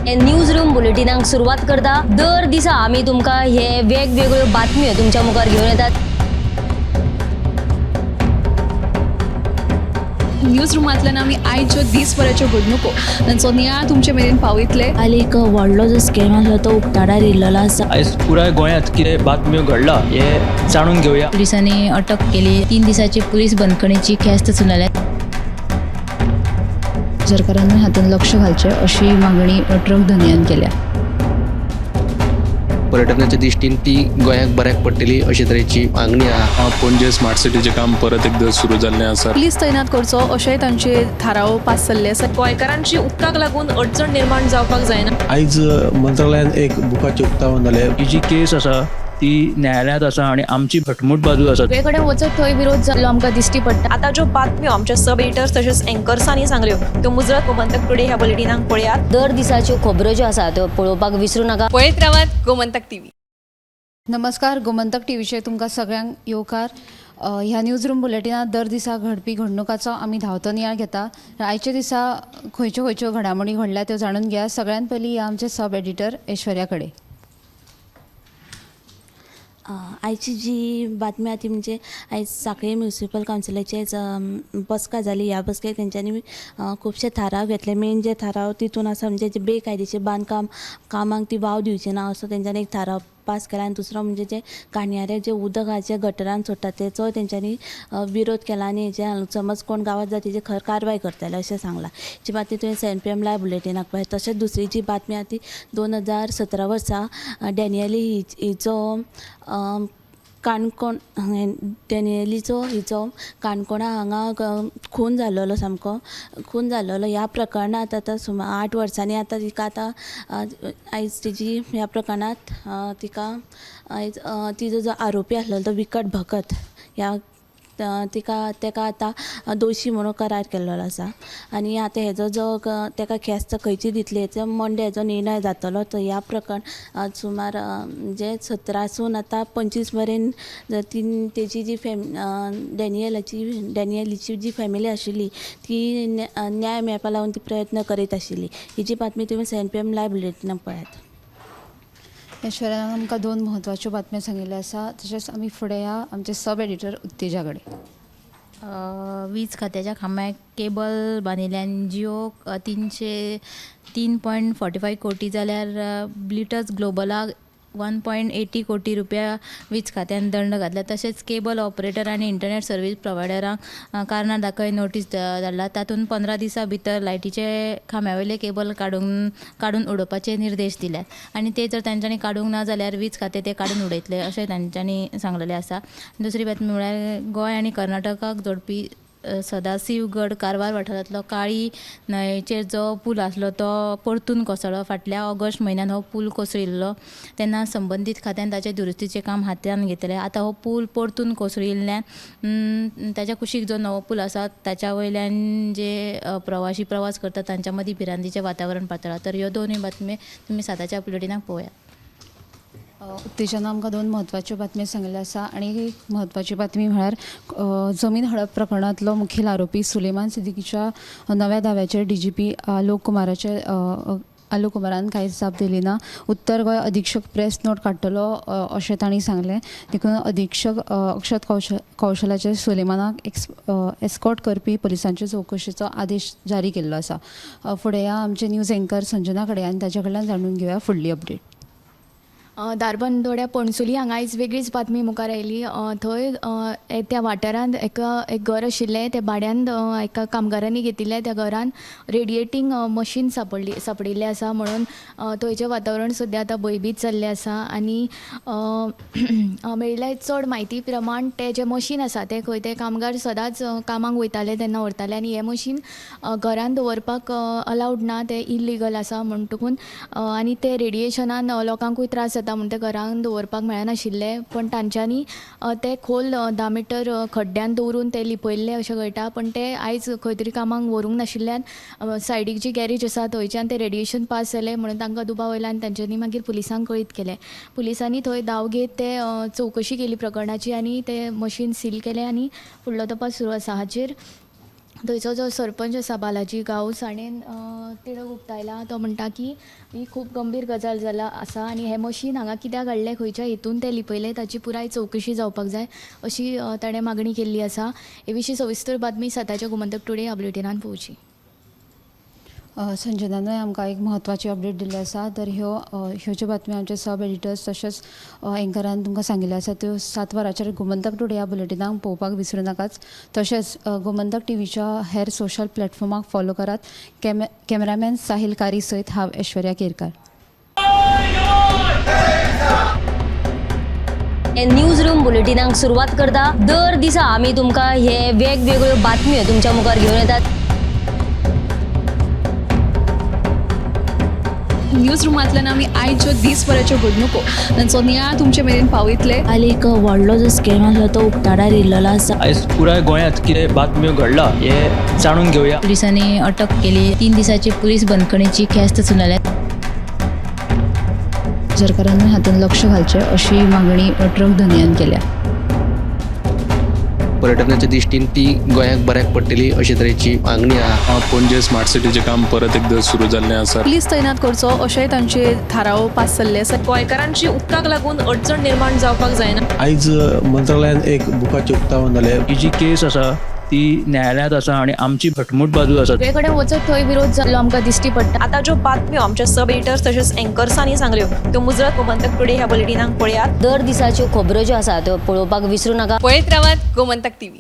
News room बुलेटिनाक सुरवात करता. दर दिसा आमी तुमकां हे वेगवेगळ्यो बातम्यो तुमच्या मुखार घेवन येतात. न्यूज रुमांतल्यान आमी आयच्यो दीसभराच्यो घडणुको तांचो नियाळ तुमचे मेरेन पावयतले. काल एक व्हडलो जो स्कॅम आसलो तो उक्ताडार येयल्लो आसा. आयज पुराय गोंयांत कितें बातम्यो घडला हें जाणून घेवया. पोलिसांनी अटक केली. 3 दिसाची पुलीस बंदखणीची ख्यास्त सुनायल्या. सरकारान हातूंत लक्ष घालचें अशी मागणी ट्रक धनयान केल्या. पर्यटनाच्या दृश्टीन ती गोंयाक बऱ्याक पडटली अशे तरेची मागणी आहा. पणजे स्मार्ट सिटीचें काम परत एकदां सुरू जाल्लें आसा. पुलीस तैनात करचो अशेंय तांचे थाराव पास जाल्ले आसा. गोंयकारांची उदकाक लागून अडचण निर्माण जावपाक जायना. आयज मंत्रालयान एक बुकाचें उक्तावण जालें. ही जी केस आसा ती न्यायालयांत आसा आनी आमची घटमूट बाजू आसा. सगळे कडेन वचत थंय विरोध जाल्लो आमकां दिश्टी पडटा. आतां ज्यो बातम्यो आमच्या सब एडिटर्स तशेंच एंकर्सांनी सांगल्यो त्यो मुजरत गोमंतक टुडे ह्या बुलेटिनाक पळयात. दर दिसाच्यो खबरो ज्यो आसा त्यो पळोवपाक विसरूं नाका. पळयत रावात गोमंतक टीव्ही. नमस्कार, गोमंतक टीव्हीचेर तुमकां सगळ्यांक येवकार. ह्या न्यूज रूम बुलेटिनांत दर दिसा घडपी घडणुकाचो आमी धांवतो नियाळ घेता. आयच्या दिसा खंयच्यो खंयच्यो घडामोडी घडल्या त्यो जाणून घेया. सगळ्यात पयलीं ह्या आमचे सब एडिटर ऐश्वर्या कडेन. आयची जी बातमी आहा ती म्हणजे आयज सांखळे म्युनिसिपल कावन्सिलाची आयज बसका जाली. ह्या बसकेक तेंच्यांनी खुबशे थाराव घेतले. मेन जे थाराव तितून आसा म्हणजे जे बेकायदेशीर बांदकाम कामांक ती वाव दिवची ना असो तेंच्यांनी एक थाराव पास केला. आनी दुसरो म्हणजे जे काणयारे जे उदक आहा जे गटरान सोडटा तेचोय तेंच्यांनी विरोध केला आनी हेजे समज कोण गांवांत जाता तेजेर खर कारवाय करतले अशें सांगलां. जी बातमी तुवें 7 PM live बुलेटिनाक पळय. तशेंच दुसरी जी बातमी आहा ती 2017 वर्सा डॅनियली हिचो काणकोण डॅनियलीचो हिचो काणकोणा हांगा खून जाल्लो, सामको खून जाल्लो. ह्या प्रकरणांत आतां सुमार 8 वर्सांनी आतां तिका आतां आयज तेजी ह्या प्रकरणांत तिका आयज तिजो जो आरोपी आसलेलो तो विकट भगत ह्या तिका तेका आतां दोशी म्हणून करार केल्लो आसा. आनी आतां हेजो जो तेका ख्यास्त खंयची दितली हेचो मंडे हेजो निर्णय जातलो. तर ह्या प्रकरण सुमार म्हणजे 17सून आतां 25 मेरेन तेजी जी डॅनियलीची जी फॅमिली आशिल्ली ती न्याय मेळपा लागून ती प्रयत्न करीत आशिल्ली. ही जी बातमी तुमी 7 PM live बुलेटिनाक पळयात. ऐश्वर्यान आमकां 2 म्हत्वाच्यो बातम्यो सांगिल्ल्यो आसा. तशेंच आमी फुडें या आमचे सब एडिटर उत्तेजा कडेन. वीज खात्याच्या खांब्याक केबल बांदिल्ल्यान जिओक 303.45 कोटी जाल्यार ब्लिटस ग्लोबलाक 1.80 कोटी रुपया वीज खात्यान दंड घातला. तशेंच केबल ऑपरेटर आनी इंटरनेट सर्वीस प्रोवायडरांक कारणां दाखय नोटीस धाडला. तातूंत 15 दिसां भितर लायटीचे खांब्या वयले केबल काडून उडोवपाचे निर्देश दिल्यात आनी ते जर तांच्यांनी काडूंक ना जाल्यार वीज खातें ते काडून उडयतले अशें तांच्यांनी सांगलेलें आसा. दुसरी बातमी म्हळ्यार गोंय आनी कर्नाटकाक जोडपी सदाशिवगड कारवार वाठारांतलो काळी न्हंयचेर जो पूल आसलो तो परतून कोसळ्ळो. फाटल्या ऑगस्ट म्हयन्यान हो पूल कोसळिल्लो तेन्ना संबंदीत खात्यान ताचें दुरुस्तीचें काम हातान घेतलें. आतां हो पूल परतून कोसळिल्ल्यान ताच्या कुशीक जो नवो पूल आसा ताच्या वयल्यान जे प्रवाशी प्रवास करतात तांच्या मदीं भिरांतीचें वातावरण पातळ्ळां. तर ह्यो दोनूय बातम्यो तुमी 7च्या बुलेटिनाक पळोवया. उत्तेजना आमकां 2 म्हत्वाच्यो बातम्यो सांगिल्ल्यो आसा. आनी एक म्हत्वाची बातमी म्हळ्यार जमीन हडप प्रकरणांतलो मुखेल आरोपी सुलेमान सिद्दीकीच्या नव्या दाव्याचेर DGP आलोक कुमारान कांयच जाप दिली ना. उत्तर गोंय अधीक्षक प्रेस नोट काडटलो अशें तांणी सांगलें. देखून अधीक्षक अक्षत कौशलाचेर सुलेमानाक एस्कॉर्ट करपी पुलिसांचे चवकशेचो आदेश जारी केल्लो आसा. फुडें या आमचे न्यूज एंकर संजना कडेन आनी ताच्या कडल्यान जाणून घेवया फुडली अपडेट. धारबांदोड्या पणसुली हांगा आयज वेगळीच बातमी मुखार आयली. थंय त्या वाठारांत एक घर आशिल्लें, त्या भाड्यान एका कामगारांनी घेतिल्लें. त्या घरान रेडिएटींग मशीन सांपडिल्लें आसा म्हणून थंयचें वातावरण सद्या आतां भंयभीत जाल्लें आसा. आनी मेळिल्ल्या चड म्हायती प्रमाण तें जें मशीन आसा तें खंय ते कामगार सदांच कामाक वयताले तेन्ना व्हरताले आनी हें मशीन घरान दवरपाक अलावड ना, तें इलिगल आसा म्हणटकून आनी तें रेडिएशनान लोकांकूय त्रास जाता म्हूण तें घरान दवरपाक मेळनाशिल्लें. पण तांच्यांनी तें खोल 10 मिटर खड्ड्यान दवरून तें लिपयल्लें अशें कळटा. पण तें आयज खंय तरी कामाक व्हरूंक नाशिल्ल्यान सायडीक जी गॅरेज आसा थंयच्यान तें रेडिएशन पास जालें म्हणून तांकां दुबाव आयलो आनी तांच्यांनी मागीर पुलिसांक कळीत केलें. पुलिसांनी थंय धांव घेत ते चवकशी केली प्रकरणाची आनी तें मशीन सील केलें आनी फुडलो तपास सुरू आसा. हाचेर थंयचो जो सरपंच आसा बालाजी गांवस हाणें तिडक उक्तायला. तो म्हणटा की ही खूब गंभीर गजाल जाला आसा आनी हें मशीन हांगा कित्याक हाडलें, खंयच्या हेतून तें लिपयलें ताची पुराय चवकशी जावपाक जाय अशी ताणें मागणी केल्ली आसा. हे विशीं सविस्तर बातमी सताच्या गोमंतक टुडे ह्या बुलेटिनान पळोवची. संजनानूय आमकां एक म्हत्वाची अपडेट दिल्ली आसा. तर ह्यो ह्यो ज्यो बातम्यो आमचे सब एडिटर्स तशेंच एंकरान तुमकां सांगिल्ल्यो आसा त्यो 7 वरांचेर गोमंतक टुडे ह्या बुलेटिनाक पळोवपाक विसरूं नाकात. तशेंच गोमंतक टीव्हीच्या हेर सोशल प्लॅटफॉर्माक फॉलो करात. कॅमेरामॅन साहिल कारी सयत हांव ऐश्वर्या केरकार. न्यूज रूम बुलेटिनाक सुरवात करता. दर दिसा आमी तुमकां हे वेगवेगळ्यो बातम्यो तुमच्या मुखार घेवन येतात. न्यूज रुमांतल्यान आमी आयच्यो दीसभराच्यो घडणुको तांचो नियाळ तुमचे मेरेन पावयतले. काल एक व्हडलो जो स्कॅम आसलो तो उक्ताडार येयल्लो आसा. आयज पुराय गोंयांत कितें बातम्यो घडला हें जाणून घेवया. पुलिसांनी अटक केली. 3 दिसाची पुलीस बंदखणीची ख्यास्त सुनायल्या. सरकारानूय हातूंत लक्ष घालचें अशी मागणी ट्रक धनयान केल्या. पर्यटनाच्या दृश्टीन ती गोंयाक बऱ्याक पडटली अशे तरेची मागणी आहा. पणजे स्मार्ट सिटीचें काम परत एकदां सुरू जाल्लें आसा. पुलीस तैनात करचो अशेंय तांचे थाराव पास जाल्ले आसा. गोंयकारांची उदकाक लागून अडचण निर्माण जावपाक जायना. आयज मंत्रालयान एक बुकाचें उक्तावण जालें. ही जी केस आसा ती न्यायालयांत आसा आनी आमची घटमूट बाजू आसा. सगळे कडेन वचत थंय विरोध जाल्लो आमकां दिश्टी पडटा. आतां ज्यो बातम्यो आमच्या सब एडिटर्स तशेंच एंकर्सांनी सांगल्यो त्यो मुजरत गोमंतक टुडे ह्या बुलेटिनाक पळयात. दर दिसाच्यो खबरो ज्यो आसा त्यो पळोवपाक विसरूं नाका. पळयत रावात गोमंतक टीव्ही.